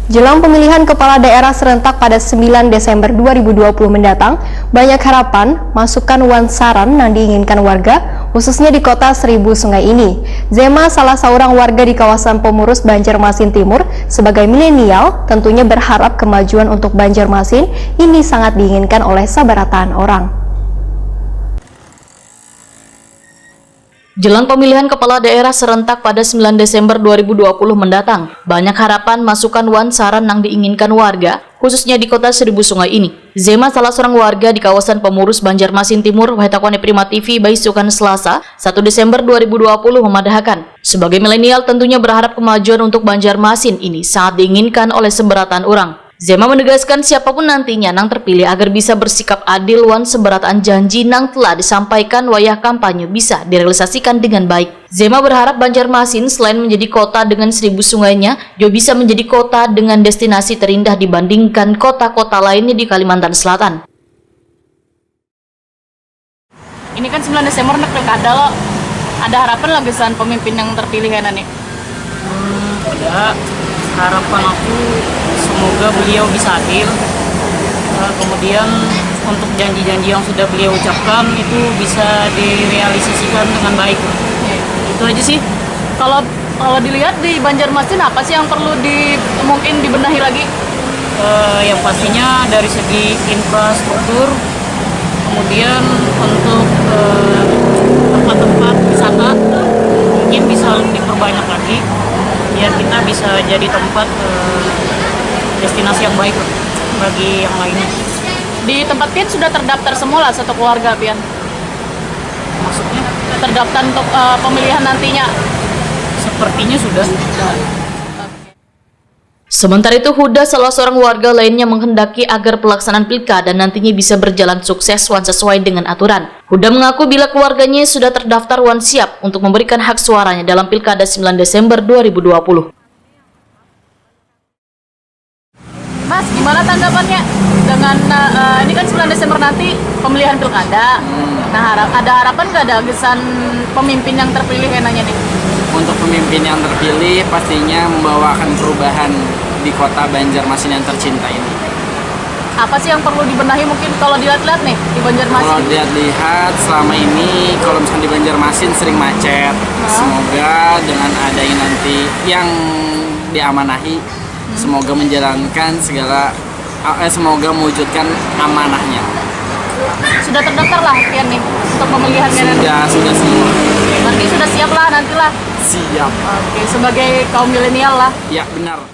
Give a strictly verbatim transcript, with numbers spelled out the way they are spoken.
Jelang pemilihan kepala daerah serentak pada sembilan Desember dua ribu dua puluh mendatang, banyak harapan, masukan wan saran nang diinginkan warga, khususnya di kota Seribu Sungai ini. Zema, salah seorang warga di kawasan Pemurus, Banjarmasin Timur, sebagai milenial, tentunya berharap kemajuan untuk Banjarmasin ini sangat diinginkan oleh sabarataan orang. Jelang pemilihan kepala daerah serentak pada sembilan Desember dua ribu dua puluh mendatang, banyak harapan, masukan wan saran nang diinginkan warga, khususnya di kota Seribu Sungai ini. Zema, salah seorang warga di kawasan Pemurus, Banjarmasin Timur, wahai takuan Prima T V, baisukan Selasa, satu Desember dua ribu dua puluh memadahakan, sebagai milenial tentunya berharap kemajuan untuk Banjarmasin ini sangat diinginkan oleh sabarataan orang. Zema menegaskan siapapun nantinya nang terpilih agar bisa bersikap adil wan sabarataan janji nang telah disampaikan wayah kampanye bisa direalisasikan dengan baik. Zema berharap Banjarmasin selain menjadi kota dengan seribu sungainya, jua bisa menjadi kota dengan destinasi terindah dibandingkan kota-kota lainnya di Kalimantan Selatan. Ini kan sembilan Desember nak pilkada lo. Ada harapan lah gasan pemimpin yang terpilih kan nih? Hmm, ada harapan aku semoga beliau bisa adil. Eh, kemudian untuk janji-janji yang sudah beliau ucapkan itu bisa direalisasikan dengan baik. Itu aja sih. Kalau kalau dilihat di Banjarmasin apa sih yang perlu di mungkin dibenahi lagi? Eh, yang pastinya dari segi infrastruktur, kemudian untuk eh, tempat-tempat wisata mungkin bisa diperbanyak lagi biar kita bisa jadi tempat eh, destinasi yang baik bagi yang lainnya. Di tempat pian sudah terdaftar semua lah satu keluarga pian? Maksudnya? Terdaftar untuk eh, pemilihan nantinya. Sepertinya sudah. Sementara itu, Huda, salah seorang warga lainnya, menghendaki agar pelaksanaan pilkada nantinya bisa berjalan sukses wan sesuai dengan aturan. Huda mengaku bila keluarganya sudah terdaftar wan siap untuk memberikan hak suaranya dalam pilkada sembilan Desember dua ribu dua puluh. Mas, gimana tanggapannya dengan eh, ini kan sembilan Desember nanti pemilihan pilkada. Hmm. Nah, harap ada harapan gak ada gasan pemimpin yang terpilih enaknya nih? Untuk pemimpin yang terpilih pastinya membawakan perubahan di kota Banjarmasin yang tercinta ini. Apa sih yang perlu dibenahi mungkin kalau dilihat-lihat nih di Banjarmasin? Kalau dilihat-lihat selama ini, kalau misalnya di Banjarmasin sering macet. Hah? Semoga dengan adanya nanti yang diamanahi, hmm, semoga menjalankan segala eh, semoga mewujudkan amanahnya. Sudah terdaftar lah pian nih untuk pemilihan. Sudah, sudah semua. Berarti sudah siap lah nantilah. Siap. Oke, sebagai kaum milenial lah. Ya, benar.